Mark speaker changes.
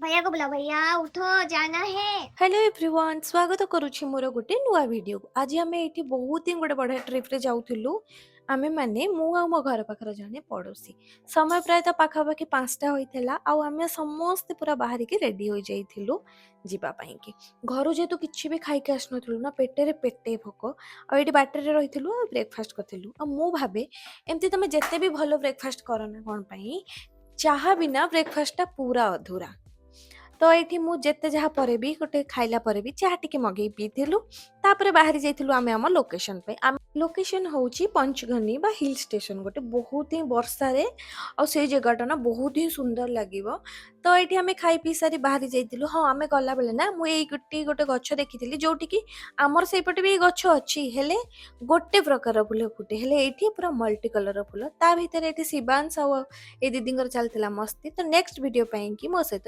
Speaker 1: भैया को बुलाओ, भैया उठो, जाना है।
Speaker 2: ହ୍ୟାଲୋ ଏଭ୍ରିୱାନ୍, ସ୍ୱାଗତ କରୁଛି ମୋର ଗୋଟେ ନୂଆ ଭିଡ଼ିଓକୁ। ଆଜି ଆମେ ଏଇଠି ବହୁତ ହିଁ ଗୋଟେ ବଢ଼ିଆ ଟ୍ରିପ୍ରେ ଯାଉଥିଲୁ। ଆମେମାନେ, ମୁଁ ଆଉ ମୋ ଘର ପାଖର ଜଣେ ପଡ଼ୋଶୀ। ସମୟ ପ୍ରାୟତଃ ପାଖାପାଖି 5ଟା ହୋଇଥିଲା ଆଉ ଆମେ ସମସ୍ତେ ପୁରା ବାହାରିକି ରେଡ଼ି ହୋଇଯାଇଥିଲୁ ଯିବା ପାଇଁକି। ଘରୁ ଯେହେତୁ କିଛି ବି ଖାଇକି ଆସିନଥିଲୁ ନା, ପେଟରେ ପେଟେ ଭୋକ। ଆଉ ଏଇଠି ବାଟରେ ରହିଥିଲୁ ଆଉ ବ୍ରେକଫାଷ୍ଟ କରିଥିଲୁ। ଆଉ ମୁଁ ଭାବେ, ଏମିତି ତମେ ଯେତେ ବି ଭଲ ବ୍ରେକଫାଷ୍ଟ କର ନା କ'ଣ ପାଇଁ, ଚାହା ବିନା ବ୍ରେକଫାଷ୍ଟଟା ପୁରା ଅଧୁରା। ତ ଏଇଠି ମୁଁ ଯେତେ ଯାହା ପରେ ବି ଗୋଟେ ଖାଇଲା ପରେ ବି ଚାହା ଟିକେ ମଗେଇ ପିଇଥିଲୁ। ତାପରେ ବାହାରି ଯାଇଥିଲୁ ଆମେ ଆମ ଲୋକେସନ ପାଇଁ। ଆମ ଲୋକେସନ ହେଉଛି ପଞ୍ଚଗନି ବା ହିଲ୍ ଷ୍ଟେସନ ଗୋଟେ, ବହୁତ ହିଁ ବର୍ଷାରେ ଆଉ ସେଇ ଜାଗାଟା ନା ବହୁତ ହିଁ ସୁନ୍ଦର ଲାଗିବ। ତ ଏଇଠି ଆମେ ଖାଇ ପିଇ ସାରି ବାହାରି ଯାଇଥିଲୁ। ହଁ, ଆମେ ଗଲାବେଳେ ନା ମୁଁ ଏଇ ଗୋଟେ ଗୋଟେ ଗଛ ଦେଖିଥିଲି, ଯୋଉଠିକି ଆମର ସେଇପଟେ ବି ଏଇ ଗଛ ଅଛି, ହେଲେ ଗୋଟେ ପ୍ରକାର ଫୁଲ ଫୁଟେ, ହେଲେ ଏଇଠି ପୁରା ମଲ୍ଟି କଲରର ଫୁଲ। ତା ଭିତରେ ଏଠି ଶିବାଂଶ ଆଉ ଏଇ ଦିଦିଙ୍କର ଚାଲିଥିଲା ମସ୍ତି। ତ ନେକ୍ସଟ ଭିଡ଼ିଓ ପାଇଁକି ମୋ ସହିତ